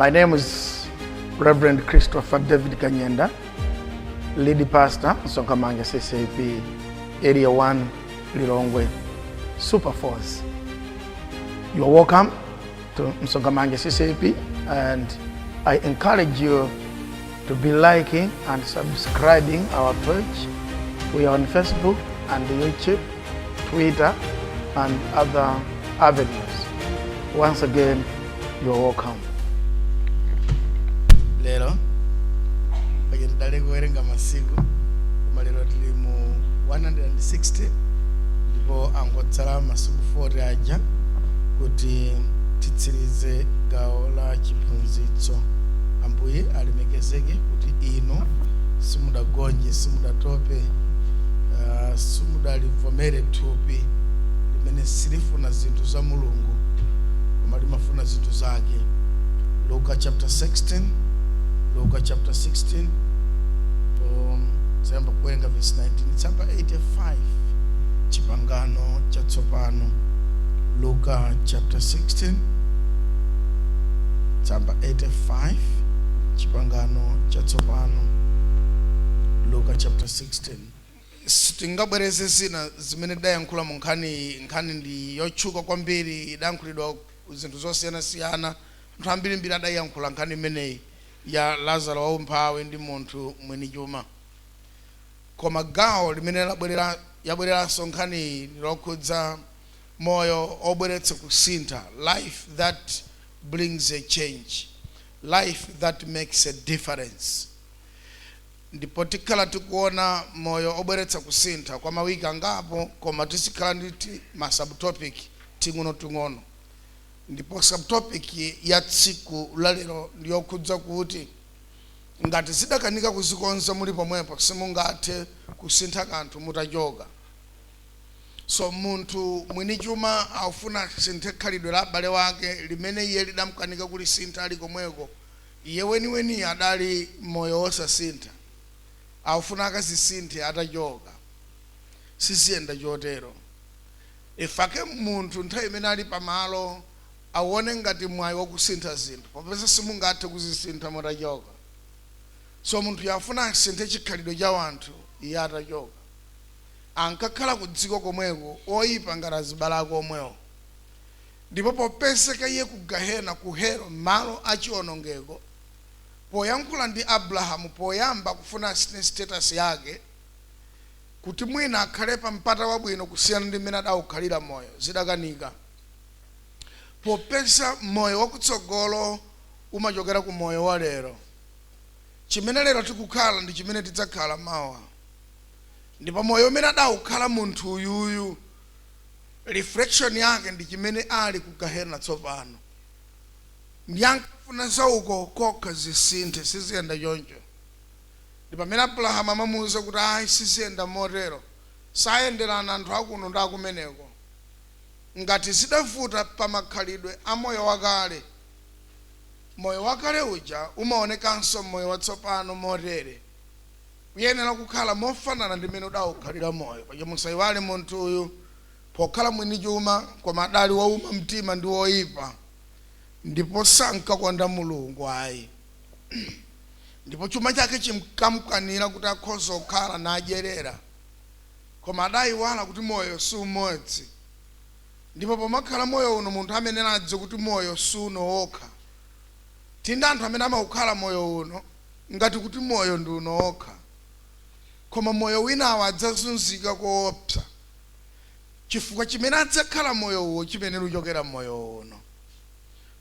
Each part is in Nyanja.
My name is Reverend Christopher David Kanyenda, lead pastor, Msonkhamanja CCAP, Area 1, Lilongwe, Super Force. You are welcome to Msonkhamanja CCAP, and I encourage you to be liking and subscribing our page. We are on Facebook and YouTube, Twitter, and other avenues. Once again, you are welcome. Lero paja tidale kuwerenga masiku, koma lero tili mu 160 ndipo angotsala masiku 40 aja kuti titsirize gawo la chiphunzitso. Ambuye alemekezeke kuti inu simudagonje, simudatope, simudalivomere thupi limene silifuna zinthu za Mulungu koma limafuna zinthu zake. Luka chapter 16, Luka chapter 16, tiyamba kuwerenga verse 19, tsamba 85, Chipangano Chatsopano. Luka chapter 16, tsamba 85, Chipangano Chatsopano, Luka chapter 16. Sitingabwereze zina zimene tidayankhula mu nkhani. Nkhani ndi yotchuka kwambiri, idayankhulidwa zinthu zosiyanasiyana, anthu ambirimbiri adayankhula nkhani imeneyi ya Lazaro waumphawi ndi munthu mwini chuma. Koma gawo limene labwerera, yabwereranso nkhaniyi, ndi lokhudza moyo obweretsa kusintha, life that brings a change, life that makes a difference. Ndipo tikhala tikuona moyo obweretsa kusintha kwa mawiki angapo, koma tizikhala ndi ma subtopic ting'onoting'ono. Ndipo subtopic ya tsiku lalero ndiyokhudza kuti ngati zidakanika kuzikonza muli pomwepo, simungathe kusintha kanthu mutachoka. So munthu mwini chuma akufuna asinthe khalidwe la abale wake limene iye lidamkanika kulisintha ali komweko. Iye weniweni adali moyo wosasintha, akufuna akazisinthe atachoka. Siziyenda chotero. Ifake munthu nthawi imene ali pamalo aone ngati mwayi wakusintha zinthu, popeza simungathe kuzisintha mutachoka. So munthu yafuna asinthe chikhalidwe cha wanthu iye atachoka, ankakhala ku dziko komweko oyipa ngati azibale ake omwewo. Ndipo popezeka iye ku gahena, ku helo, malo achiwonongeko, poyankhula ndi Abrahamu poyamba kufuna asinthe status yake kuti mwina akhale pa mpata wabwino kusiyana ndi mmene adawukhalira moyo, zidakanika, popeza moyo wakutsogolo umachokera ku moyo wa lero. Chimene lero tikukhala ndi chimene tidzakhala mawa. Ndipo moyo umene adawukhala munthu uyuyu, reflection yake ndi chimene ali ku gahena tsopano. Ndi ankafuna zauko kokha zisinthe, siziyenda choncho. Ndi pamene Abrahamu amamuwuza kuti ayi, siziyenda motero, sayenderana anthu akuno ndi akumeneko. Ngati zidavuta pa makhalidwe a moyo wakale, moyo wakale uja umaonekanso moyo watsopano motere, kuyenera kukhala mofanana ndi mmene udawukhalira moyo. Paja musayiwale, munthu uyu pokhala mwini chuma koma adali wouma mtima ndi woyipa, ndipo sankakonda Mulungu ayi, ndipo chuma chake chimkamkanira kuti akhoza kukhala nadyerera. Koma adayiwala kuti moyo si umodzi, ndipo pomakhala moyo uno munthu amene adziwe kuti moyo si uno wokha. Tindi anthu amene amaukhala moyo uno ngati kuti moyo ndi uno wokha, koma moyo winawo adzazunzika koopsa, chifukwa chimene adzakhala moyo uwo chimene luchokera moyo uno.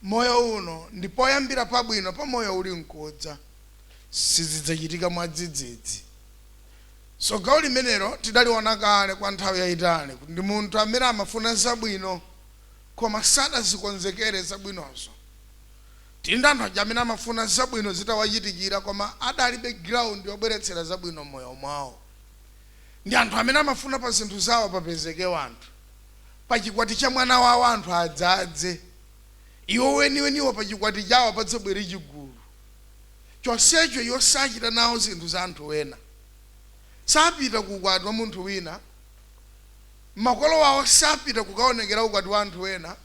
Moyo uno ndi poyambira pabwino pa moyo uli nkudza, sizidzachitika mwadzidzidzi. So gawo limenelo tidaliona kale kwa nthawi yayitali, kuti ndi munthu amene amafuna zabwino koma sadazikonzekere zabwinozo. Tili ndi anthu aja amene amafuna zabwino zitawachitikira koma adalibe ground yobweretsera zabwino m'moyo mwawo. Ndi anthu amene amafuna pa zinthu zawo papezeke wanthu, pa chikwati cha mwana wawo anthu adzadze, iwo weniweniwo pa chikwati chawo padzabwere chigulu chonsecho iwo sachita nawo zinthu za anthu wena, sapita ku ukwati wa munthu wina, makolo wawo sapita kukaonekera ukwati wa anthu wena,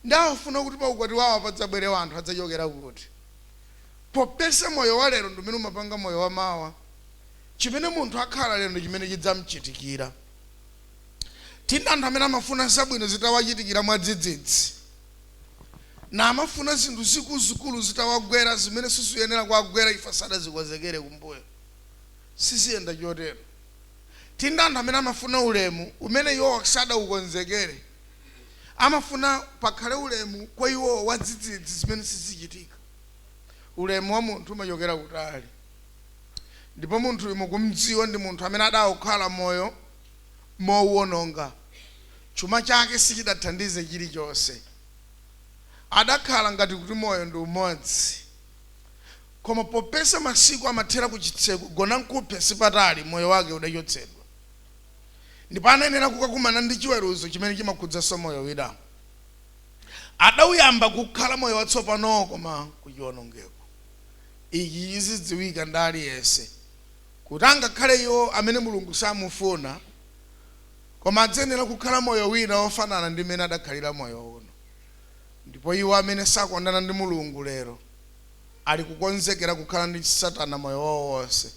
ndi awafuna kuti pa ukwati wawo padzabwere wanthu. Adzachokera kuti? Popeza moyo wa lero ndi umene umapanga moyo wa mawa, chimene munthu akhala lero ndi chimene chidzamchitikira. Tindi anthu amene amafuna zabwino zitawachitikira mwadzidzidzi, na amafuna zinthu zikuluzikulu zitawagwera zimene siziyenera kuwagwera, ife sadazikonzekere kumbuyo. Siziyenda chotero. Tindi anthu amene amafuna ulemu umene iwo sadaukonzekere, amafuna pakhale ulemu kwa iwo wadzidzidzi, zimene sizichitika. Ulemu wa munthu umachokera kutali, ndipo munthu mukumdziwa ndi munthu amene adawukhala moyo mowononga. Chuma chake sichidathandize chilichonse, adakhala ngati kuti moyo ndi umodzi. Koma popeza masiku amathera ku chitseko, gona nkuphe sipatali, moyo wake udachotsedwa, ndipo anayenera kukakumana ndi chiweruzo chimene chimakhudzaso moyo wina. Adawuyamba kukhala moyo watsopanowo, koma kuchiwonongeko. Ichi chizidziwika ndi aliyense, kuti angakhale iwo amene Mulungu samufuna, koma adzayenera kukhala moyo wina wofanana ndi mmene adakhalira moyo uno. Ndipo iwo amene sakondana ndi Mulungu lero ali kukonzekera kukhala ndi Satana moyo wawo wonse,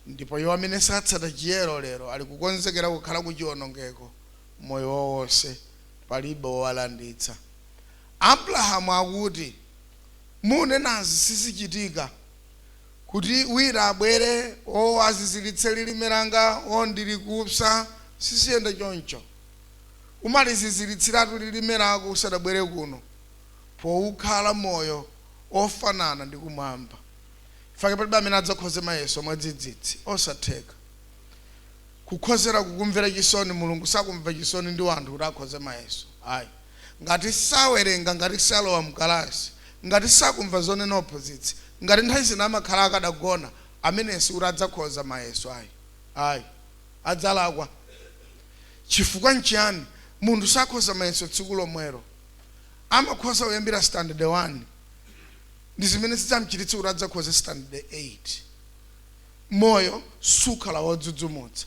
ndipo iwo amene satsata chiyero lero ali kukonzekera kukhala kuchiwonongeko moyo wawo wonse, palibe wowalanditsa. Abrahamu akuti, munenazi sizichitika, kuti wina abwere o aziziritse lilime langa, o ndili kupsa. Siziyenda choncho. Umaliziziritsiratu lilime lako usadabwere kuno, powukhala moyo ofanana ndi kumwamba. Fake palibe amene adzakhoze mayeso mwadzidzidzi, osatheka. Kukhozera kukumvera chisoni, Mulungu sakumva chisoni ndi wanthu kuti akhoze mayeso, ayi. Ngati sawerenga, ngati salowa mkalasi, ngati sakumva zonena ophunzitsi, ngati nthawi zina amakhala akadagona, amene sikuti adzakhoza mayeso, ayi, ayi, adzalakwa. Chifukwa nchiyani? Munthu sakhoza mayeso tsiku lomwelo, amakhoza kuyambira standard 1, ndi zimene zidzamchititsa kuti adzakhoze standard 8. Moyo sukhala wodzudzumutsa.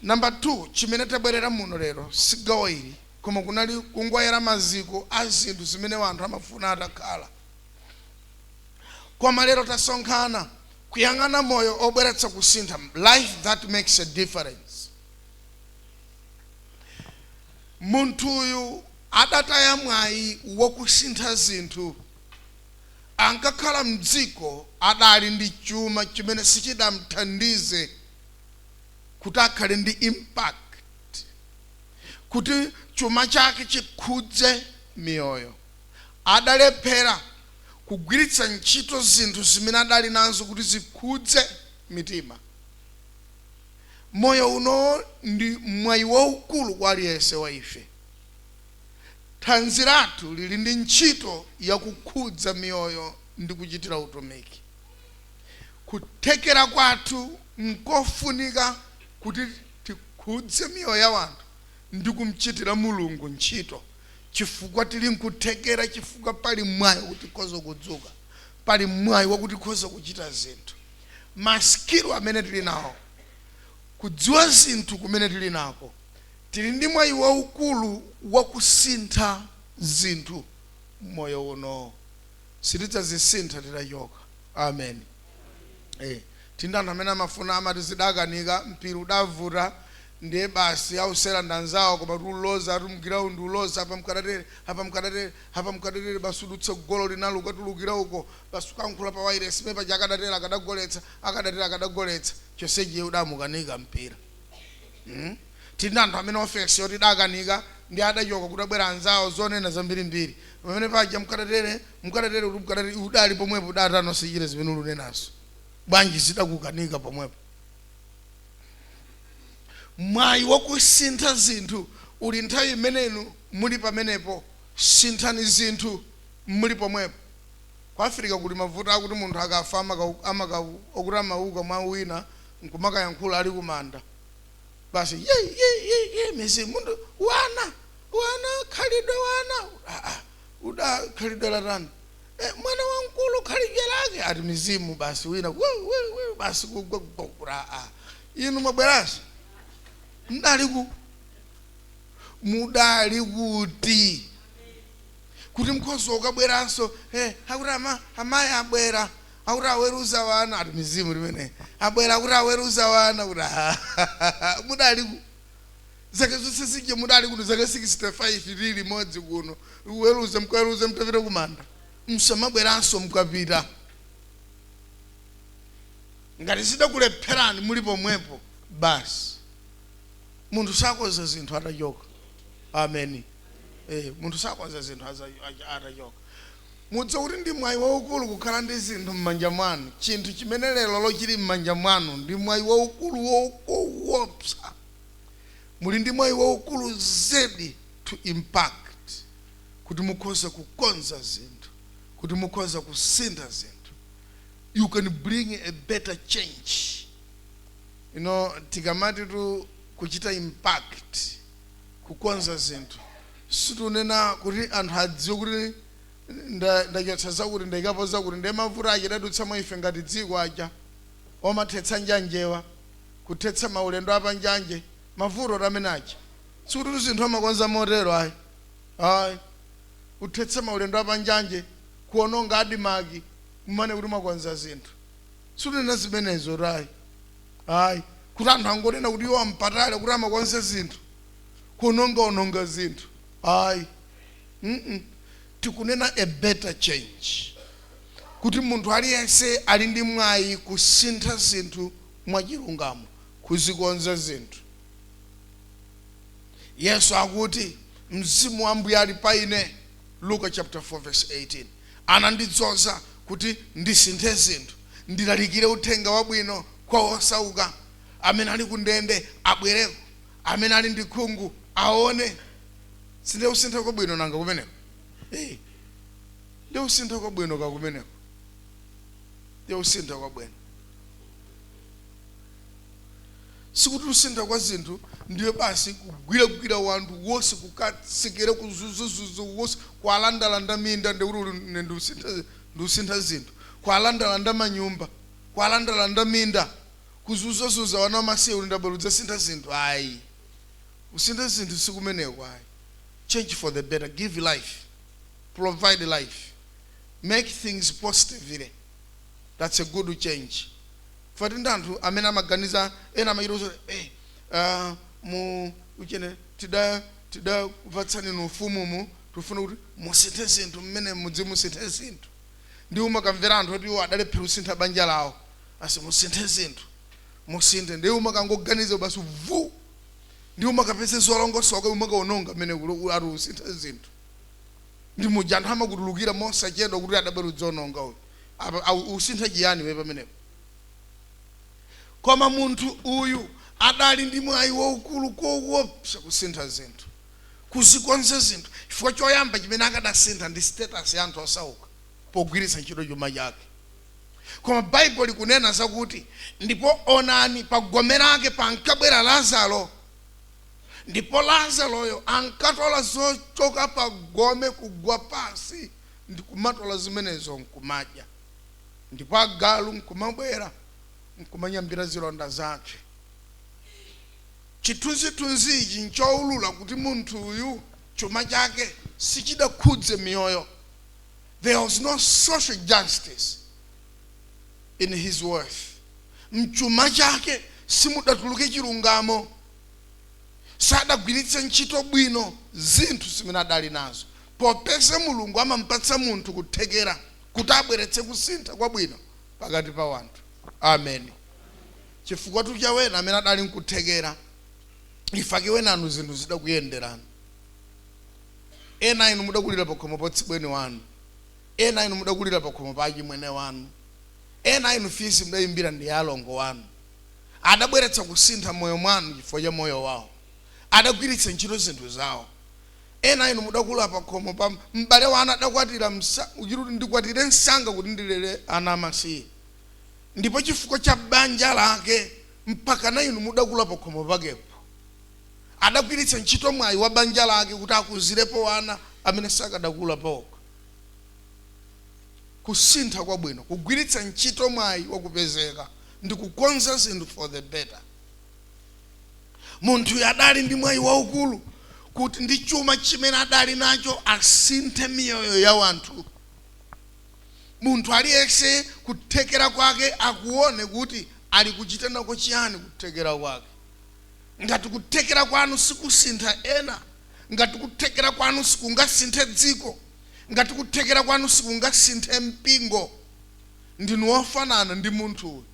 Namba 2, chimene tabwerera muno lero si gawo ili, koma kunali kungoyera maziko a zinthu zimene wanthu amafuna atakhala. Koma lero tasonkhana kuyang'ana moyo obweretsa kusintha, life that makes a difference. Munthuyu adataya mwayi wakusintha zinthu. Ankakhala mdziko, adali ndi chuma chimene sichidamthandize kuti akhale ndi impact, kuti chuma chake chikhudze miyoyo. Adalephera kugwiritsa ntchito zinthu zimene adali nazo kuti zikhudze mitima. Moyo uno ndi mwayi waukulu kwa aliyense wa ife. Thanzi lathu lili ndi ntchito yakukhudza miyoyo ndi kuchitira utumiki. Kuthekera kwathu nkofunika kuti tikhudze miyoyo ya wanthu ndi kumchitira Mulungu ntchito, chifukwa tili nkuthekera, chifukwa pali mwayi wakuti tikhoza kudzuka, pali mwayi wakuti tikhoza kuchita zinthu. Ma skill amene tili nawo, kudziwa zinthu kumene tili nako, tili ndi mwayi waukulu wakusintha zinthu moyo uno. Sitidzazisintha titachoka. Amen. Tindi anthu amene amafuna, amati zidakanika, mpira udavuta, ndiye basi ausera ndanzawo, koma tiuloza ati mgiraundi uloza apa mkadatere, apa mkadatere, apa mkadatere, basi udutse golo linalo ukatulukira uko, basi ukankhula pa wireless mepa, akadatere akadagoletsa, akadatere akadagoletsa, chonsechi udamukanika mpira. Tindi anthu amene ofesi yoti idakanika, ndi adachoka kuti abwera anzawo, zonena zambirimbiri pamene paja, mkadatere, mkadatere, kuti mkadatere, udali pomwepo, udatano sichite zimene ulunenazo, bwanji zidakukanika pomwepo? Mwayi wakusintha zinthu uli nthawi imenenu muli pamenepo. Sinthani zinthu muli pomwepo. Ku Africa kuli mavuto akuti munthu akafa okuti amauka mwa wina nkumakayankhula ali kumanda, basi ye ye ye ye mezi munthu wana wana khalidwe wana. Ah, ah, uda khalidwe latani? Mwana wamkulu khalidwe lake ati mizimu, basi wina we we we, basi kugwa kugwa. Ah, inu mwabweranso, mdali ku mudali kuti? Kuti mkhozi ukabweranso, akuti amayi abwera akuti aweruza wana, ati mizimu limene abwera akuti aweruza wana, kuti mudali zaka zonse zija mudali kuno, zaka 65 lili limodzi kuno, uweruze mkaweruze mtapita kumanda. Msamabweranso mukapita. Ngati zidakulepherani muli pomwepo, basi. Munthu sakonza zinthu atachoka. Ameni. Munthu sakonza zinthu atachoka. Mudza kuti ndi mwayi waukulu kukhala ndi zinthu m'manja mwanu. Chinthu chimene lero lochili m'manja mwanu ndi mwayi waukulu woopsa. Muli ndi mwayi waukulu zedi to impact, kuti mukhoza kukonza zinthu, kuti mukhoza kusintha zinthu. You can bring a better change. Tikamati tu kuchita impact, kukonza zinthu, situnena kuti anthu adziwe kuti ndachotsa zakuti, ndayikapo zakuti. Ndiye mavuto aja adadutsa mwa ife ngati dziko aja omathetsa njanjewa, kuthetsa maulendo apanjanje, mavuto amene aja, sikuti zinthu amakonza motero, ayi, ayi. Kuthetsa maulendo apanjanje, kuononga ADMARC, mmane kuti mwakonza zinthu, situnena zimenezo, ayi, ayi. Kuti anthu angonena kuti iwo ampatale kuti amakonza zinthu, kuononga ononga zinthu, ayi. Tikunena a better change, kuti munthu aliyense ali ndi mwayi kusintha zinthu mwachilungamo, kuzikonza zinthu. Yesu akuti, "Mzimu wa Ambuye ali pa ine," Luka chapter 4 verse 18, "anandidzoza kuti ndisinthe zinthu, ndilalikire uthenga wabwino kwa osauka, amene ali ku ndende abwereko, amene ali ndi khungu aone." Sinde usintha kwabwino nanga kumeneko? Ndi usintha kwabwino ka kumeneko, ndi usintha kwabwino. Sikuti usintha kwa zinthu ndiye basi kugwiragwira wanthu wonse, kukatsekera, kuzuzazuza wonse, kualandalanda minda, ndikuti uli ndi usintha zinthu, kualandalanda manyumba, kualandalanda minda, kuzuzazuza wana wamasiye, kuti ndabwera udzasintha zinthu, ayi. Kusintha zinthu sikumeneko, ayi. Change for the better, give life, provide life, make things positively. That's a good change. Fati ndi anthu amene amaganiza, ena amachita kuti mu uchene tida kupatsani inu ufumumu, tifuna kuti musinthe zinthu mmene mudzi, musinthe zinthu. Ndi umakamvera anthu oti iwo adalephera kusintha banja lawo, asi musinthe zinthu, musinthe. Ndi umakangoganiza basi vu, ndi umakapeza zolongosoka, umakaononga mmene ati usinthe zinthu. Ndi muja anthu amakutulukira mosachedwa kuti adabwera udzononga uyu. Apa usintha chiyani we pamenepo? Koma munthu uyu adali ndi mwayi waukulu koopsa kusintha zinthu, kuzikonza zinthu, chifukwa choyamba chimene akadasintha ndi status ya anthu osauka pogwiritsa ntchito chuma chake. Koma Baibulo likunena zakuti, "Ndipo onani, pa gome lake pankabwera Lazaro, ndipo Lazaroyo ankatola zochoka pa gome kugwa pansi ndi kumatola zimenezo nkumadya, ndipo agalu nkumabwera nkumanyambira zilonda zake." Chithunzithunzi ichi nchoulula kuti munthu uyu chuma chake sichidakhudze miyoyo. There was no social justice in his wealth. Mchuma chake simudatuluke chilungamo. Sadagwiritse ntchito bwino zinthu zimene adali nazo, popeza Mulungu amampatsa munthu kuthekera kuti abweretse kusintha kwabwino pakati pa wanthu. Amen. Chifukwa tucha wena amene adali nkuthekera, ifake wenanu zinthu zidakuyenderani. Ena inu mudakulira pakhomo pa tsibweni wanu, ena inu mudakulira pakhomo pa achimwene wanu, ena inu fees mudayimbira ndi alongo wanu. Adabweretsa kusintha moyo mwanu chifukwa cha moyo wawo, adagwiritsa ntchito zinthu zawo. Ena inu mudakula pakhomo pa m'bale wanu, adakwatira uchiti kuti ndikwatire msanga kuti ndilere ana amasiye, ndipo chifukwa cha banja lake mpaka na inu mudakula pakhomo pakepo. Adagwiritsa ntchito mwayi wa banja lake kuti akuzirepo wana amene sakadakula pokha. Kusintha kwabwino, kugwiritsa ntchito mwayi wakupezeka ndi kukonza zinthu for the better. Munthu adali ndi mwayi waukulu kukonza zinthu. Kuti ndi chuma chimene adali nacho asinthe miyoyo ya wanthu. Munthu aliyense kuthekera kwake akuone kuti ali kuchita nako chiyani kuthekera kwake. Ngati kuthekera kwanu sikusintha ena, ngati kuthekera kwanu sikungasinthe dziko, ngati kuthekera kwanu sikungasinthe mpingo, ndinu wofanana ndi munthu uyu,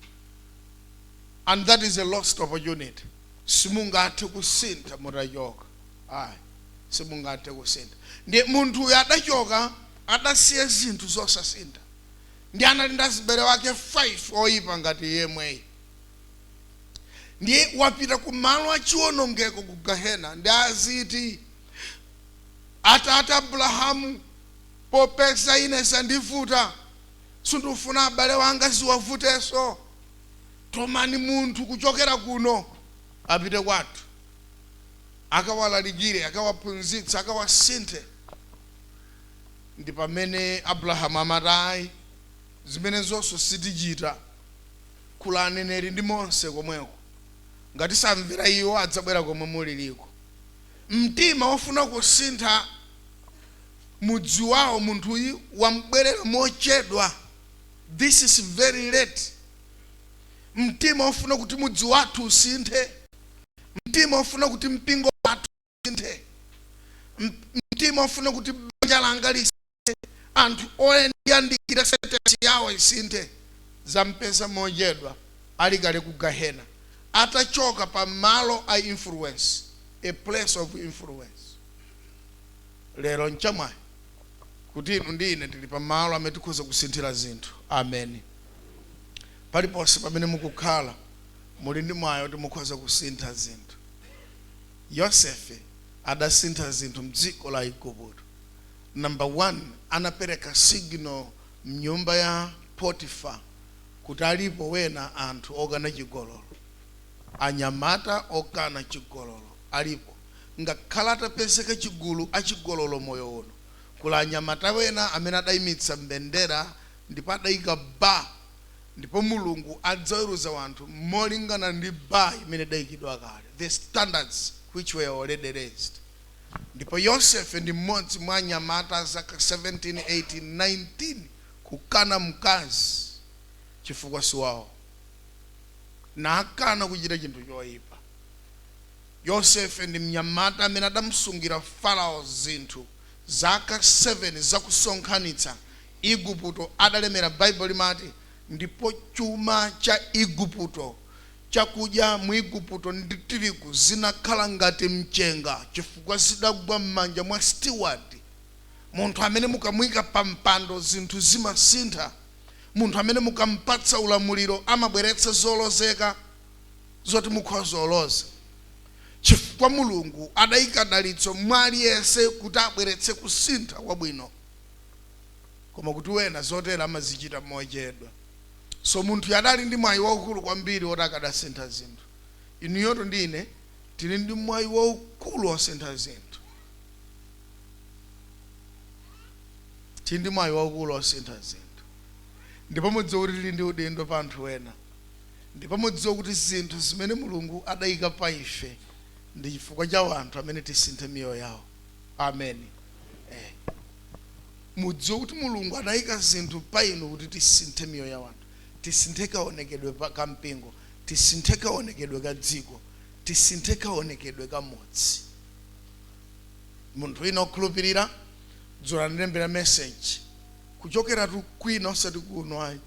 and that is a lost opportunity. Simungathe kusintha mutachoka, ayi, simungathe kusintha. Ndiye munthu uyu adachoka, adasiya zinthu zosasintha. Ndi anali ndi azibale wake 5 oyipa ngati yemweyi. Ndiye wapita ku malo achiwonongeko, ku gahena. Ndi aziti, "Atate Abrahamu, popeza ine zandivuta, sindifuna abale wanga ziwavutenso, tumani munthu kuchokera kuno apite kwathu, akawalalikire, akawaphunzitse, akawasinthe." Ndi pamene Abrahamu amati, "Ayi, zimene zonso sitichita. Kula aneneri ndi Mose komweko. Ngati samvera iwo, adzabwera komwe muliliko." Mtima wofuna kusintha mudzi wawo munthuyu wambwerera mochedwa. This is very late. Mtima wofuna kuti mudzi wathu usinthe, mtima wofuna kuti mpingo wathu usinthe, mtima wofuna kuti banja langa lisinthe, anthu oyandikira status yawo isinthe, zampeza mochedwa, ali kale ku gahena, atachoka pa malo a influence, a place of influence. Lero nchamwayi kuti inu ndi ine tili pa malo amene tikhoza kusinthira zinthu. Amen. Paliponse pamene mukukhala, muli ndi mwayi kuti mukhoza kusintha zinthu. Yosefe adasintha zinthu mdziko la Igupto. Number one, anapereka signal mnyumba ya Potifa kuti alipo wena anthu okana chigololo, anyamata okana chigololo alipo. Ngakhala atapezeka chigulu achigololo moyo uno, kula anyamata wena amene adayimitsa mbendera ndipo adayika bar, ndipo Mulungu adzaweruza wanthu molingana ndi bar imene idayikidwa kale, the standards which were already raised. Ndipo Yosefe ndi mmodzi mwa anyamata zaka 17, 18, 19 kukana mkazi chifukwa si wawo, nakana kuchita chinthu choyipa. Yosefe ndi mnyamata amene adamusungira Farao zinthu zaka 7 zakusonkhanitsa. Igupto adalemera. Baibulo limati, "Ndipo chuma cha Igupto, chakudya mu Igupto ndi tirigu zinakhala ngati mchenga, chifukwa zidagwa m'manja mwa steward." Munthu amene mukamuyika pa mpando, zinthu zimasintha. Munthu amene mukampatsa ulamuliro, amabweretsa zolozeka zoti mukhoza oloza, chifukwa Mulungu adayika dalitso mwa aliyense kuti abweretse kusintha kwabwino. Koma kuti wena zotera amazichita mochedwa. So munthu adali ndi mwayi waukulu kwambiri woti akadasintha zinthu. Inuyoto ndi ine tili ndi mwayi waukulu wosintha zinthu. Tili ndi mwayi waukulu wosintha zinthu, ndipo mudziwe kuti tili ndi udindo pa anthu ena, ndipo mudziwe kuti zinthu zimene Mulungu adayika pa ife ndi chifukwa cha anthu amene tisinthe miyoyo yawo. Amen. Mudziwe kuti Mulungu adayika zinthu pa inu kuti tisinthe miyoyo ya anthu, tisinthe kaonekedwe ka mpingo, tisinthe kaonekedwe ka dziko, tisinthe kaonekedwe ka mudzi. Munthu wina okhulupirira dzulo andilembera message kuchokeratu kwina, osati kuno ayi,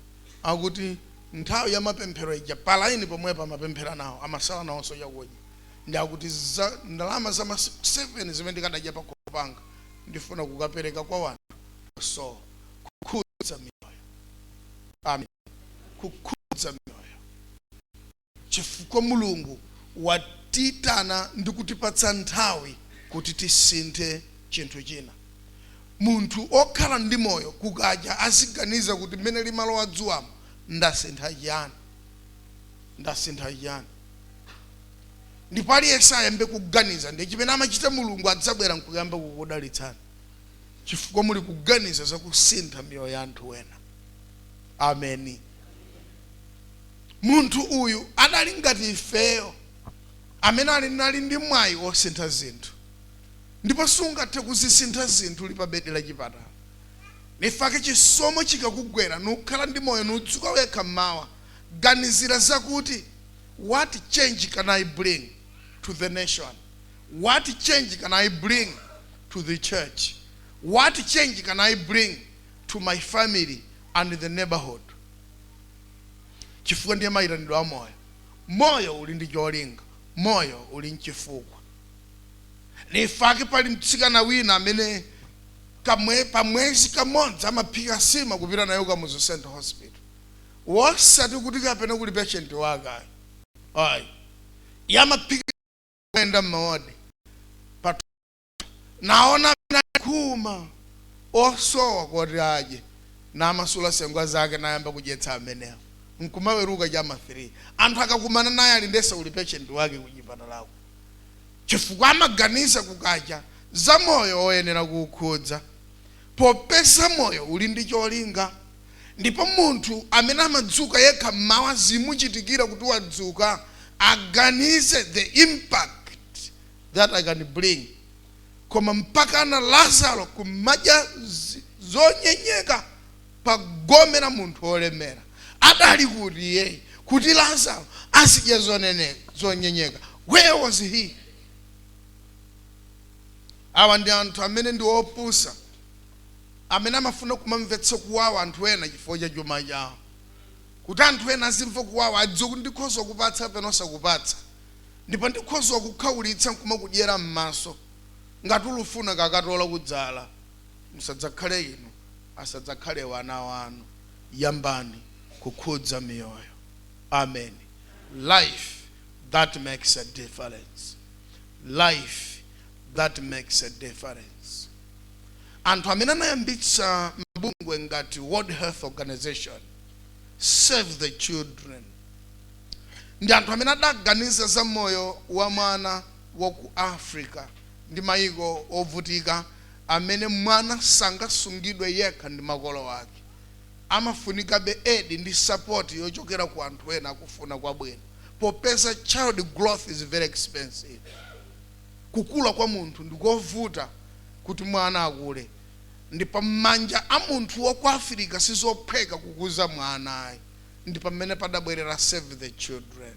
akuti nthawi ya mapemphero ija, palaini pomwepo amapemphera nawo, amasala nawonso chakudya, ndi akuti za ndalama za masiku 7 zimene ndikadadya pakhomo panga, ndifuna kukapereka kwa wanthu. So kukhudza miyoyo. Amen. Kukhudza miyoyo, chifukwa Mulungu watitana ndi kutipatsa nthawi kuti tisinthe chinthu china. Munthu okhala ndi moyo, kukacha aziganiza kuti mmene limalowa dzuwamo, ndasintha chiyani? Ndasintha chiyani? Ndipo aliyense ayambe kuganiza. Ndi chimene amachita Mulungu, adzabwera nkuyamba kukudalitsani chifukwa muli kuganiza zakusintha miyoyo ya anthu ena. Ameni. Munthu uyu adali ngati ifeyo amene ali nali ndi mwayi wosintha zinthu. Ndipo sungathe kuzisintha zinthu uli pa bedi la chipatala. Nifake chisomo chikakugwera, nukhala ndi moyo, nudzuka wekha mmawa, ganizira zakuti, "What change can I bring to the nation? What change can I bring to the church? What change can I bring to my family and the neighborhood?" Chifukwa ndiye mayitanidwe a moyo. Moyo uli ndi cholinga, moyo uli mchifukwa. Nifake pali mtsikana wina amene kamwe pamwezi kamodzi amaphika sima kupita nayo Kamuzu Central Hospital, wosati kuti kapena kuli patient wake, ayi, ayi. Yamaphika kuyenda m'mawadi pa naona khuma osowa kuti adye, namasula sengwa zake, nayamba kudyetsa amenewo, nkumaweruka chama 3. Anthu akakumana naye ali ndesa uli patient wake kuchipatalako, chifukwa amaganiza kukacha za moyo oyenera kuukhudza, popeza moyo uli ndi cholinga. Ndipo munthu amene amadzuka yekha mmawa, zimuchitikira kuti wadzuka, aganize the impact that I can bring. Koma mpaka na Lazaro kumadya zonyenyeka pa gome la munthu wolemera, adali kuti iyeyi kuti Lazaro azidya zonyenyeka? Where was he? Awa ndi anthu amene ndi opusa, amene amafuna kumamvetsa kuwawa anthu ena chifukwa cha chuma chawo, kuti anthu ena azimva kuwawa, adziwe kuti ndikhoza kupatsa pena osakupatsa, ndipo ndikhoza kukhawulitsa nkumakudyera m'maso ngati ulufuna kakatola kudzala. Musadzakhale inu, asadzakhale wana wanu. Yambani kukhudza miyoyo. Amen. Life that makes a difference, life that makes a difference. Anthu amene anayambitsa mabungwe ngati World Health Organization, Save the Children, ndi anthu amene adaganiza za moyo wa mwana wa ku Africa ndi mayiko ovutika, amene mwana sangasungidwe yekha ndi makolo ake, amafunikabe aid ndi support yochokera ku anthu ena akufuna kwabwino, popeza child growth is very expensive. Kukula kwa munthu ndikovuta kuti mwana akule, ndipo m'manja a munthu wa ku Africa sizophweka kukuza mwanayi. Ndi pamene padabwerera Save the Children.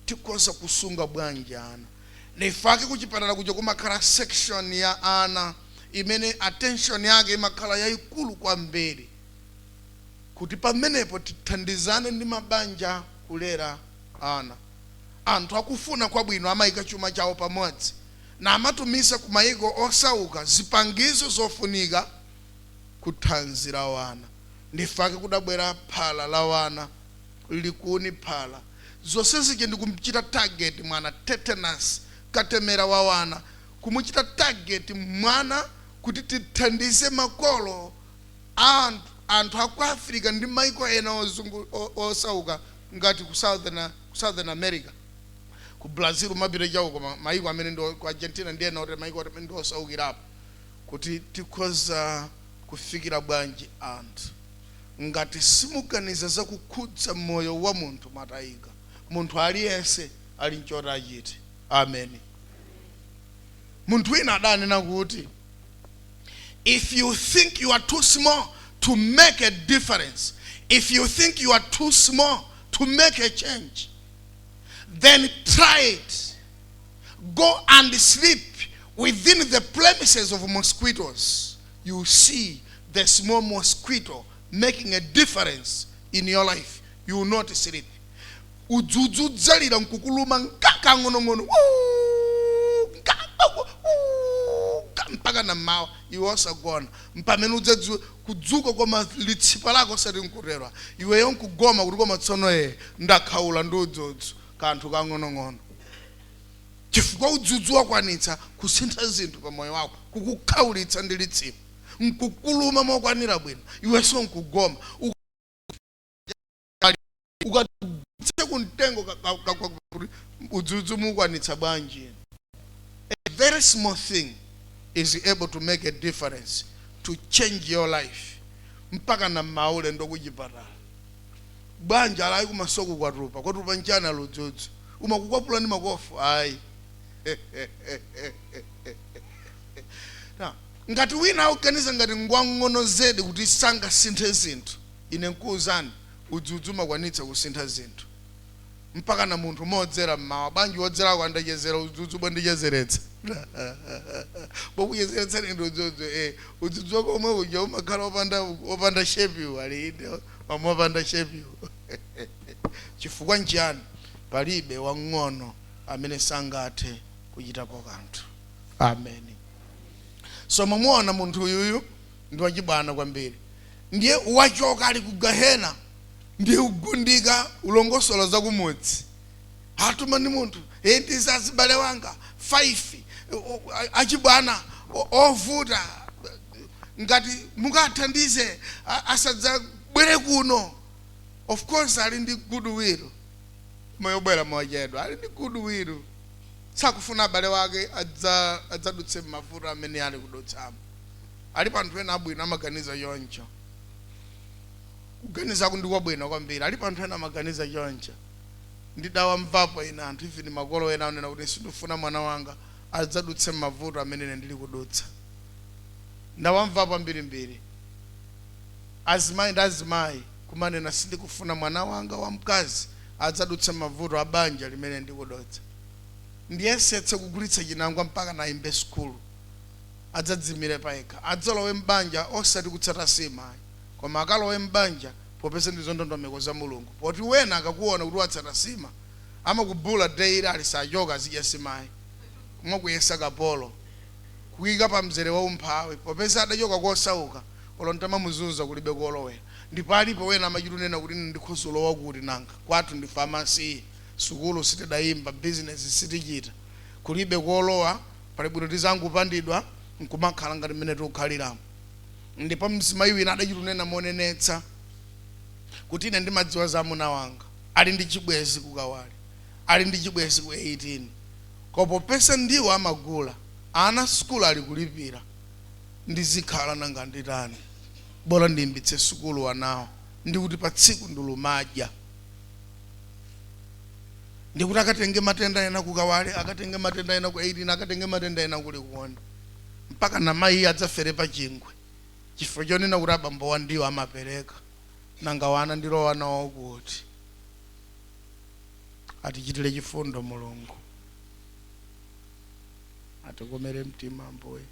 Tikhoza kusunga bwanji ana? Nifake kuchipatala kuja kumakhala section ya ana imene attention yake imakhala yayikulu kwambiri, kuti pamenepo tithandizane ndi mabanja kulera ana. Anthu akufuna kwabwino amayika chuma chawo pamodzi na amatumiza ku mayiko osauka zipangizo zofunika kuthanzi la wana. Ndifake kudabwera phala la wana, likuni phala, zonse zija ndikumchita target mwana, tetanus, katemera wa wana, kumuchita target mwana kuti tithandize makolo anthu, anthu aku Africa ndi maiko ena osauka ngati ku Southern America, ku Brazil, mapita chauko, maiko amene ndi ku Argentina ndi ena oti maiko amene ndi osaukirapo, kuti tikhoza kufikira bwanji anthu. Ngati simuganiza zakukhudza moyo wa munthu, mwatayika. Munthu aliyense ali nchoti achite. Amen. Munthu wina adanena kuti, "If you think you are too small to make a difference, if you think you are too small to make a change, then try it. Go and sleep within the premises of mosquitoes. You see the small mosquito making a difference in your life. You will not sleep." Udzudzu udzalira nkukuluma nkakang'onong'ono, "Wuu, wuu," mpaka na mmawa iwe osagona, mpamene udzadziwe kudzuka koma litsipa lako osati nkutero, iweyo nkugoma kuti, "Koma tsono ye ndakhaula ndi udzudzu, kanthu kang'onong'ono," chifukwa udzudzu wakwanitsa kusintha zinthu pa moyo wako, kukukhaulitsa ndi litsipa, nkukuluma mokwanira bwino, iwenso nkugoma. Ukatse kumtengo kuti udzudzu mukwanitsa bwanji? A very small thing is able to make a difference, to change your life. Mpaka na maulendo kuchipatala bwanji? Alayi, kumasoko kwatupa, kwatupa nchana? Ludzudzu umakukwapula ndi makofu. Ayi. Now, ngati wina akuganiza ngati ngwang'ono zedi kuti sangasinthe zinthu, ine nkuwuzani, udzudzu umakwanitsa kusintha zinthu. Mpaka na munthu modzera mmawa banji wodzerako andachezera udzudzu bondichezeretsa, bokuchezeretsani ndi udzudzu. Udzudzu wako omwe uja umakhala opanda shape, ali inde wamwe opanda shape. Chifukwa nchiyani? Palibe wang'ono amene sangathe kuchitapo kanthu. Amen. So mwamuona munthu uyuyu ndi wachibwana kwambiri, ndiye wachoka ali ku gahena, ndiye kugundika ulongosola zakumudzi. Atuma ndi munthu, ndizazibale wanga 5 achibwana ovuta, ngati mukathandize asadzabwere kuno. Of course ali ndi goodwill, moyobwera mochedwa, ali ndi goodwill, sakufuna abale wake adzadutse m'mavuto amene ali kudutsamo. Alipo anthu ena abwino amaganiza choncho. Kuganizako ndi kwabwino kwambiri. Alipo anthu ena amaganiza choncho. Ndidawamvapo ine anthu, even makolo ena anena kuti sindifuna mwana wanga adzadutse m'mavuto amene ine ndili kudutsa. Ndawamvapo ambirimbiri azimayi ndi azimayi kumanena, "Sindikufuna mwana wanga wamkazi adzadutse mavuto a banja limene ndikudutsa. Ndiyesetse kugulitsa chinangwa mpaka nayimbe sukulu, adzadzimire payekha, adzalowe mbanja, osati kutsata sima, koma akalowe mbanja popeza ndizo ndondomeko za Mulungu." Poti wena akakuona kuti watsata sima, amakubula daily, ali sachoka, azidya simayi, kumakuyesa kapolo, kuyika pa mzere wa umphawi, popeza adachoka kosauka, olo ntamamuzunza kulibe kolowera. Ndipo alipo wena amachitunena kuti, "Ndikhozulowa kuti nanga kwathu ndi famasi, sukulu sitidayimba, bizinesi sitichita, kulibe kolowa, pali bwino tizangupandidwa nkumakhala ngati mmene tikukhaliramo." Ndipo mzimayi wina adachitunena monenetsa kuti, "Ine ndimadziwa za amuna wanga, ali ndi chibwezi kukawale, ali ndi chibwezi ku 18, koma popeza ndiwo amagula, ana sukulu ali kulipira, ndizikhala, nanga nditani? Bola ndiyimbitse sukulu wanawo, ndikuti pa tsiku ndulumadya, ndikuti akatenge matenda ena kukawale, akatenge matenda ena ku 18, akatenge matenda ena kulikuona, mpaka namayi adzafere pa chingwe chifukwa chonena kuti abambo wa ndiwo amapereka. Nanga wana ndilowa nawo kuti?" Atichitire chifundo Mulungu, atikomere mtima Ambuye.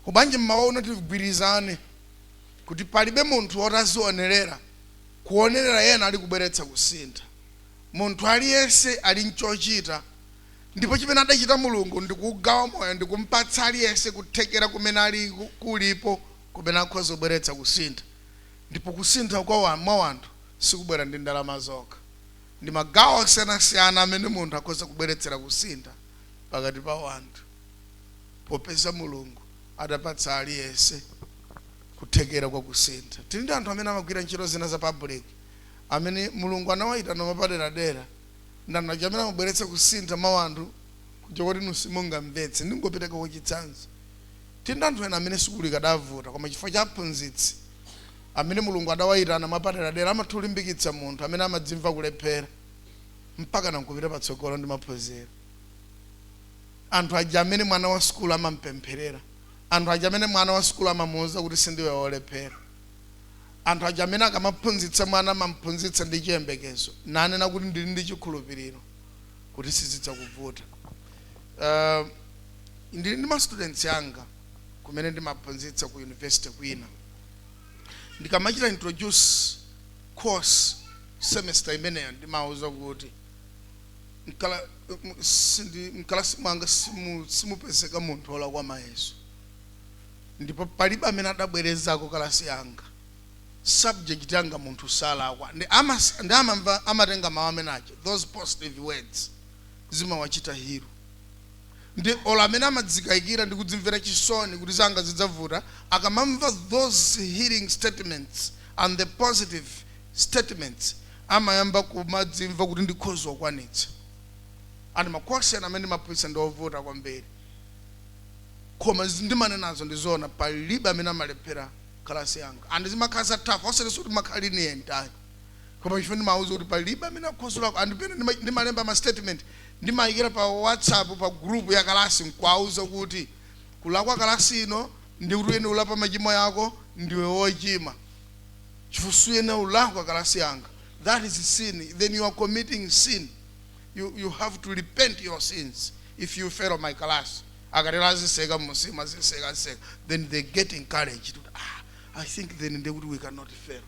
Kubanja mmawa uno tigwirizane kuti palibe munthu wotazionerera, kuonerera ena ali kubweretsa kusintha. Munthu aliyense ali nchochita, ndipo chimene adachita Mulungu ndikugawa moyo ndikumpatsa aliyense kuthekera kumene ali kulipo kumene akhoza kubweretsa kusintha. Ndipo kusintha mwa wanthu sikubwera ndi ndalama zokha, ndi magawo osiyanasiyana amene munthu akhoza kubweretsera kusintha pakati pa wanthu, popeza Mulungu adapatsa aliyense kuthekera kwa kusintha. Tili ndi anthu amene amagwira ntchito zina za public amene Mulungu anawayitana mapaderadera, ndi anthu aja amene amabweretsa kusintha mwa anthu kuja kuti inu simungamvetse. Ndingopereka chitsanzo: tili ndi anthu ena amene sukulu ikadavuta, koma chifukwa cha aphunzitsi amene Mulungu adawayitana mwapaderadera, amatha kulimbikitsa munthu amene amadzimva kulephera mpaka nankupita patsogolo ndi maphunziro. Anthu aja amene mwana wa sukulu amampempherera, anthu aja amene mwana wa sukulu amamuwuza kuti sindiwe wolephera, anthu aja amene akamaphunzitsa mwana amamphunzitsa ndi chiyembekezo nanena kuti ndili ndi chikhulupiriro kuti sizidzakuvuta. Ndili ndi ma students anga kumene ndimaphunzitsa ku university kwina. Ndikamachita introduce course semester imeneyo, ndimawuza kuti mkalasi mwanga simupezeka munthu wolakwa mayeso, ndipo palibe amene adabwerezako kalasi yanga, subject yanga munthu salakwa. Ndi amamva, amatenga mawu amene aja, those positive words zimawachita heal. Ndi olo amene amadzikayikira ndi kudzimvera chisoni kuti zanga zidzavuta, akamamva those healing statements and the positive statements, amayamba kumadzimva kuti ndikhoza kukwanitsa. And makosi ena amene ndimaphunzitsa ndi ovuta kwambiri, koma ndimanenazo ndizoona, palibe amene amalephera kalasi yanga. And zimakhala za tough, osati kuti makhala lenient ayi, koma chifukwa ndimawuza kuti palibe amene akhoza. And pena ndimalemba ma statement, ndimayikira pa WhatsApp pa group ya kalasi, nkuwauza kuti kulibe amene akhoza kulakwa mayeso. Kulakwa kalasi ino ndi kuti uyene ulapa machimo yako, ndiwe wochimwa chifukwa suyene ulakwa kalasi yanga. That is sin. Then you are committing sin. You have to repent your sins if you fail my class. Akatero aziseka musimu, aziseka, aziseka. Then they get encouraged. "Ah, I think then ndekuti we cannot fail.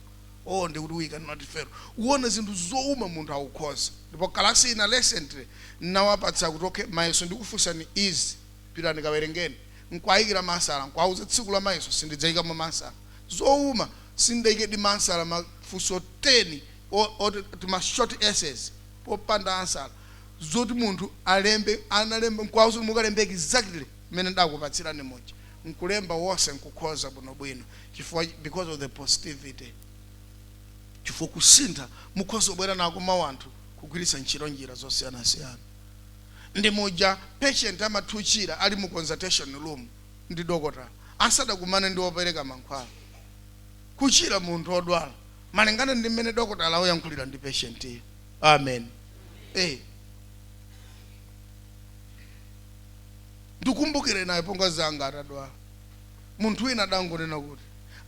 Oh, ndekuti we cannot fail." Uone zinthu zouma munthu akukhoza. Ndipo kalasi ina recently nawapatsa kuti, "Okay, mayeso ndikufunsani izi, pitani kawerengeni." Nkwayikira masala, nkwauza tsiku la mayeso sindidzayikamo masala. Zouma sindayikedi masala, mafunso 10 tima short essays popanda ansala zoti munthu alembe. Analemba, nkwauza kuti mukalembe exactly mmene ndakupatsirani muja. Nkulemba wonse, nkukhoza bwinobwino chifukwa because of the positivity, chifukwa kusintha mukhoza kubwera nako mawu anthu kugwiritsa ntchito njira zosiyanasiyana. Ndi muja patient amathuchira ali mu consultation room ndi dokotala asadakumane ndi wopereka mankhwala, kuchira munthu odwala malingana ndi mmene dokotala oyankhulira ndi patient iyo. Amen. Ndikumbukire naye ponga zanga atadwala, munthu wina adangonena kuti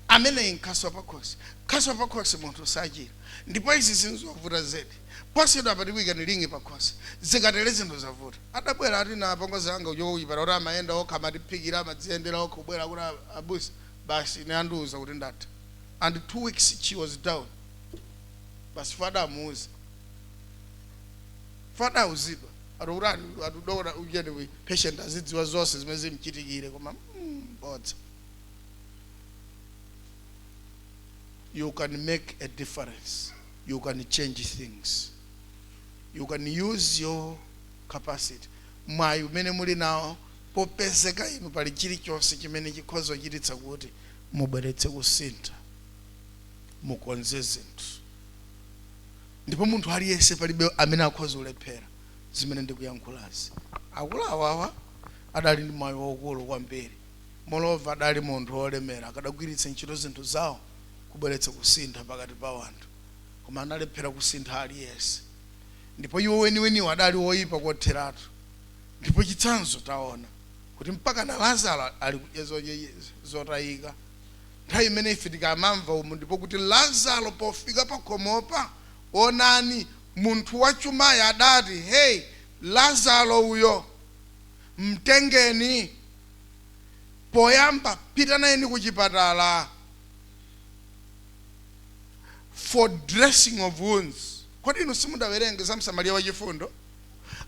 ameneyi nkhaso pakhosi, nkhaso pakhosi munthu sachira, ndipo izi zinzovuta zedi, posedwa apati lingi pakhosi, zikatere zinthu zavuta. Adabwera ati na apongozi anga uchoka kuchipatala kuti amayenda okha, amatiphikira, amadziyendera okha, kubwera kuti, "Abusa, basi ine andiuza kuti ndatha." And 2 weeks she was down. Basi fada amuuza, fada auzidwa atikuti atudokota uchene patient azidziwa zonse zimene zimchitikire, koma bodza. You can make a difference. You can change things. You can use your capacity, mwayi umene muli nawo popezeka inu pali chilichonse chimene chikhoza kuchititsa kuti mubweretse kusintha, mukonze zinthu. Ndipo munthu aliyense, palibe amene akhoza kulephera zimene ndikuyankhulazi. Akulu awawa adali ndi mwayi waukulu kwambiri. Moreover, adali munthu wolemera, akadagwiritsa ntchito zinthu zawo kubweretsa kusintha pakati pa wanthu, koma analephera kusintha aliyense. Ndipo iwo weniweniwo adali woyipa kotheratu. Ndipo chitsanzo taona kuti mpaka na Lazaro ali kudya zotayika nthawi imene ife tikamamva umu. Ndipo kuti Lazaro pofika pakhomopa, onani, munthu wachumayo adati, "Hey, Lazaro uyo mtengeni poyamba, pita nayeni ku chipatala for dressing of wounds." Kodi inu simudawerenge za Msamariya wachifundo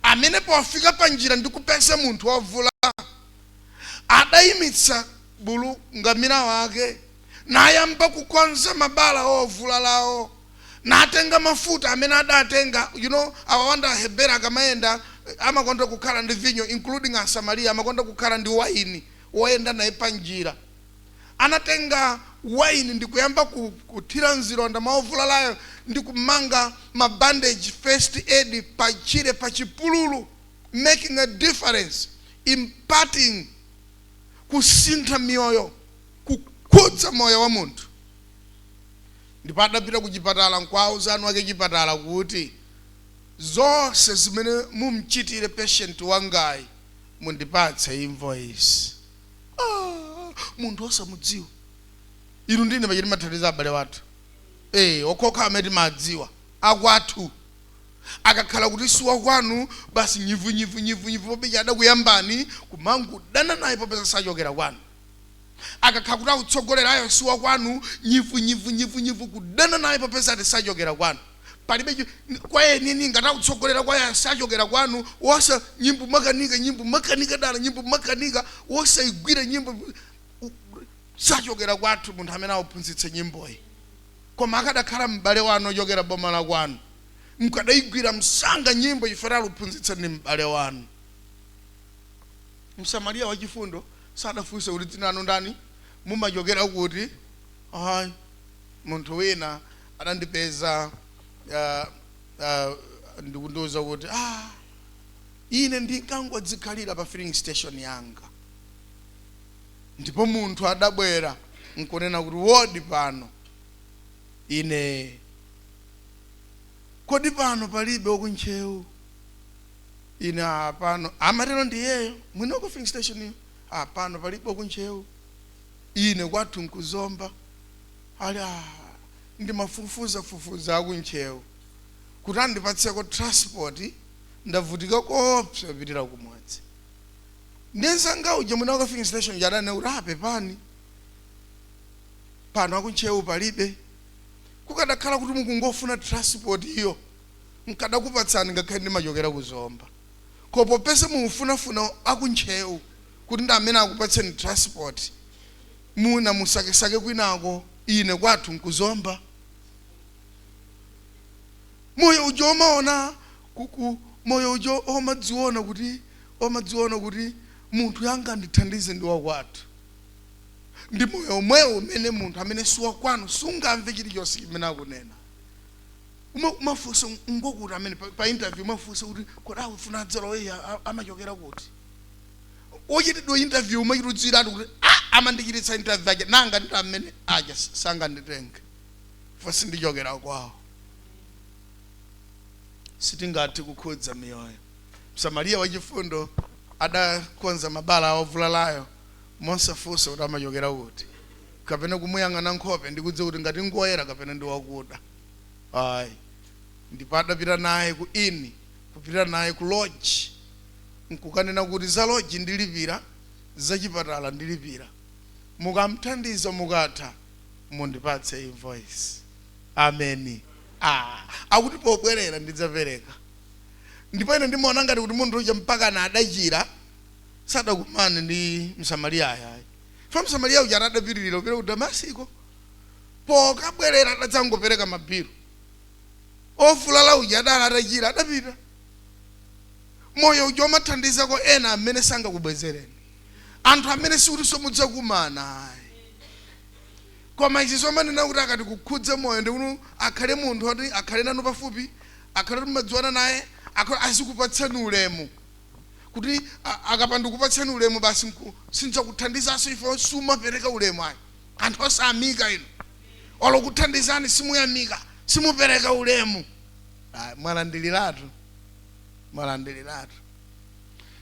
amene pofika pa njira ndi kupeza munthu wovulala, adayimitsa bulu, ngamira wake, nayamba kukonza mabala ovulalawo, natenga mafuta amene adatenga? Awawanda Ahebera akamayenda amakonda kukhala ndi vinyo, including Asamariya amakonda kukhala ndi waini woyenda naye pa njira. Anatenga waini ndi kuyamba kuthira mzilonda mwaovulalayo ndi kumanga mabandage, first aid pachire pa chipululu, making a difference, imparting kusintha miyoyo, kukhudza moyo wa munthu. Ndipo adapita ku chipatala nkwauza anu ake chipatala kuti, "Zonse zimene mumchitire patient wangayi, mundipatse invoice." Ah, munthu osamudziwa. Inu ndine pachiti mathandiza abale wathu okhokha amene timadziwa akwathu. Akakhala kuti siwa kwanu, basi nyivu nyivu nyivu nyivu, popeza adakuyambani, kumangudana naye popeza sachokera kwanu. Akakhala kuti akutsogolerayo siwa kwanu, nyivu nyivu nyivu nyivu, kudana naye popeza ati sachokera kwanu. Palibe kwa yenini ngati akutsogolera kwa sachokera kwanu, wosa nyimbo makanika, nyimbo makanika dala, nyimbo makanika, wosayigwira nyimbo, sachokera kwathu munthu amene akuphunzitsa nyimboyi. Koma akadakhala m'bale wanu ochokera boma la kwanu, mukadayigwira msanga nyimbo, ifera aluphunzitsa ndi m'bale wanu. Msamariya wachifundo sadafunse kuti, "Dzina lanu ndani? Mumachokera kuti?" Ayi. Munthu wina adandipeza ndikundiuza kuti, "Ah, ine ndinkangodzikhalira pa filling station yanga, ndipo munthu adabwera nkunena kuti, 'Wodi pano ine, kodi pano palibe wakuntchewu?' Ine, 'Ah, pano.' Amatero ndiyeyo mwini wako filling station iyo. Ah, pano palibe kuntcheu, ine kwathu nkuzomba. Ali ah, ndimafufuza fufuza akuntcheu kuti andipatseko transport, ndavutika koopsa kupitira kumodzi. Ndenzanga uja mwina waka filling station jadane kuti ape pani pano akuntcheu palibe. Kukadakhala kuti mukungofuna transport iyo, nkadakupatsani ngakhale ndimachokera kuzomba. Kopo pese mukufunafuna akuntcheu kuti ndi amene akupatseni transport, muna musakesake kwinako, ine kwathu nkuzomba. Moyo ujo omaona kuku, moyo ujo omadziona kuti munthu yanga ndithandize ndi wakwathu, ndi moyo omwewo umene munthu amene siwakwanu sungamve chilichonse chimene akunena. Umafunsa ngokuti amene pa interview umafunsa kuti kodi akufuna adzalowe amachokera kuti? Ochitidwa interview umachitudziratu kuti ah, amandichititsa interview aja nanga nditi amene aja sanganditenge fo sindichokera kwawo. Sitingathe kukhudza miyoyo. Msamariya wachifundo adakonza mabala awavulalayo mosafunsa kuti amachokera kuti, kapena kumuyang'ana nkhope ndikudziwa kuti ngati ngoyera kapena ndi wakuda, ayi. Ndipo adapita naye ku inn, kupita naye ku lodge, nkukanena kuti za lodge ndilipira, za chipatala ndilipira, mukamthandiza mukatha mundipatse invoice. Ameni. Ah, akuti pobwerera ndidzapereka. Ndipo ine ndimaona ngati kuti munthu uja mpaka na adachira sadakumane ndi msamariya ayayi. Fa msamariya uja atadapitirira kupita ku Damasiko, pokabwerera adadzangopereka mabilu. Ofulala uja adala atachira adapita. Moyo uja umathandizako ena amene sangakubwezereni, anthu amene sikuti somudzakumana ayi. Koma izi zomanena kuti akati kukhudza moyo ndikuti akhale munthu oti akhale nanu pafupi, akhale kuti mumadziwana naye, akhale azikupatsani ulemu, kuti akapanda kupatsani ulemu basi sindzakuthandizanso ife, sumapereka ulemu ayi. Anthu osayamika inu, olo kuthandizani simuyamika, simupereka ulemu. Mwalandiliratu, mwalandiliratu.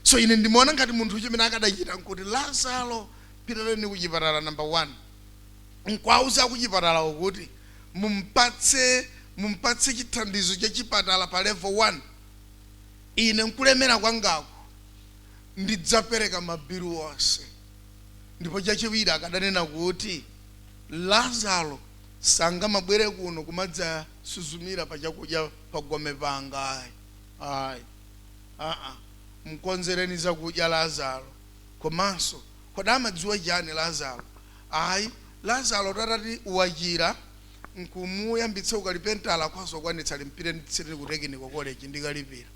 So ine ndimaona ngati munthu chimene akadachita nkuti Lazaro pitireni kuchipatala number 1, nkwauza kuchipatala kuti mumpatse chithandizo cha chipatala pa level 1, ine nkulemera kwangako ndidzapereka mabilu onse. Ndipo chachiwiri akadanena kuti Lazaro sangamabwere kuno kumadzasuzumira pa chakudya pagome panga ayi, ayi, aa, mkonzereni zakudya Lazaro. Komanso kodi amadziwa chani Lazaro? Ayi, Lazaro tatati wachira nkumuyambitsa ukalipentala akhoza kukwanitsa, limpire nditsireni ku technical college ndikalipira.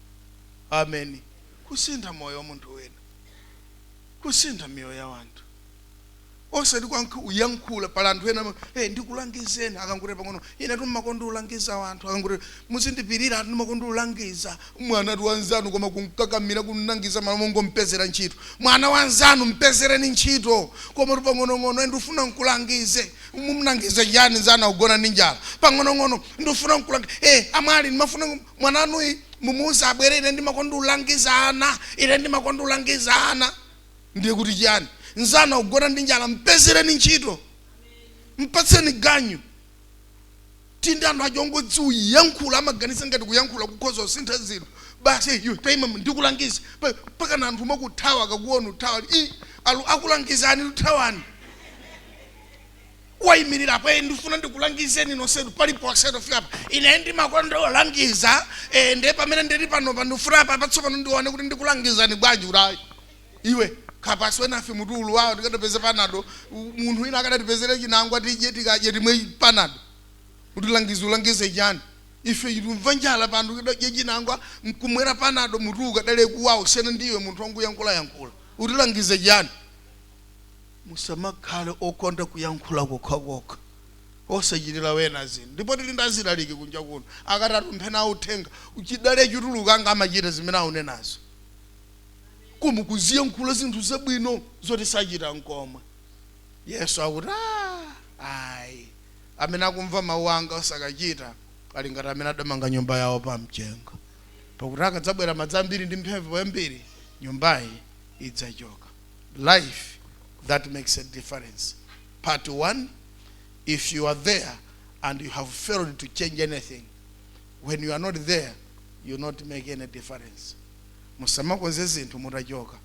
Ameni. Kusintha moyo wa munthu wina, kusintha miyoyo ya wanthu, osati uyankhula pala anthu ena hey, ndikulangizeni akangoti pang'ono, ine tumakonda ulangiza wanthu, akangoti muzindipirira anthu ndimakonda ulangiza. Mwana tu wanzanu, koma kunkakamira kunangiza malo mongompezera ntchito. Mwana wanzanu mpezereni ntchito, koma tu pang'onong'ono ndifuna nkulangize. Mumnangize chani nzanu akugona ndi njala? Pang'onong'ono ndifuna nkulangize. Amwali, ndimafuna mwananuyi mumuuze abwere, ine ndimakonda ulangiza ana, ine ndimakonda ulangiza ana. Ndiye kuti chiyani? Nzanu akugona ndi njala, mpezereni ntchito, mpatseni ganyu. Tindi anthu achongodzi uyankhula, amaganiza ngati kuyankhula kukhoza kusintha zinthu. Basi iwe taima ndikulangiza, mpaka na anthu makuthawa akakuona uthawa i alu akulangizani uthawani. Wayimirirapo, ndifuna ndikulangizeni nonsetu paliponse tofika apa, ine ndimakonda ulangiza, ndiye pamene ndili panopa ndifuna apa patsopano ndione kuti ndikulangizani bwanji. Kuti ayi, iwe khapasi wenafe mutulu wawo tikatapeza panado, munthu wina akadatipezere chinangwa tidye, tikadye timwe panado. Utilangize ulangize chani? Ife itumva njala pano, tikadye chinangwa nkumwera panado, mutu ukadale kuwawo sena ndiwe munthu wangu yankhula utilangize chani? Musamakhale okonda kuyankhula kokhakokha osachitira wena zinthu. Ndipo tili ndazilaliki kunja kuno, akatatu mphena authenga chidale chituluka anga amachita zimene aunenazo, koma kuziyankhula zinthu zabwino zoti sachita nkomwe. Yesu akuti ayi, amene akumva mawu anga osakachita ali ngati amene adamanga nyumba yawo pa mchenga, pakuti akadzabwera madzi ambiri ndi mphepo yambiri, nyumbayi idzachoka. Life that makes a difference. Part 1. If you are there and you have failed to change anything, when you are not there, you not make any difference. Musamakonze zinthu mutachoka.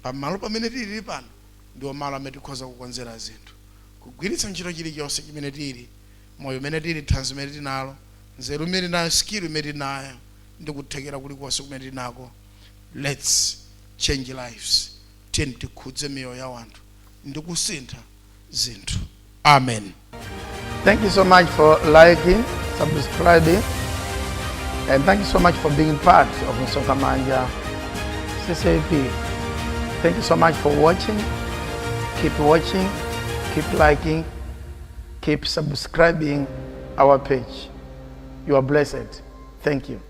Pamalo pamene tili pano ndiwo malo amene tikhoza kukonzera zinthu, kugwiritsa ntchito chilichonse chimene tili, moyo umene tili, thanzi imene tinalo, nzeru imene tinayo, skill imene tinayo, ndi kuthekera kulikonse kumene tinako. Let's change lives. Tiyeni tikhudze miyoyo ya wanthu ndi kusintha zinthu. Amen. Thank you so much for liking, subscribing, and thank you so much for being part of Msonkhamanja CCAP. Thank you so much for watching. Keep watching, keep liking, keep subscribing our page. You are blessed. Thank you.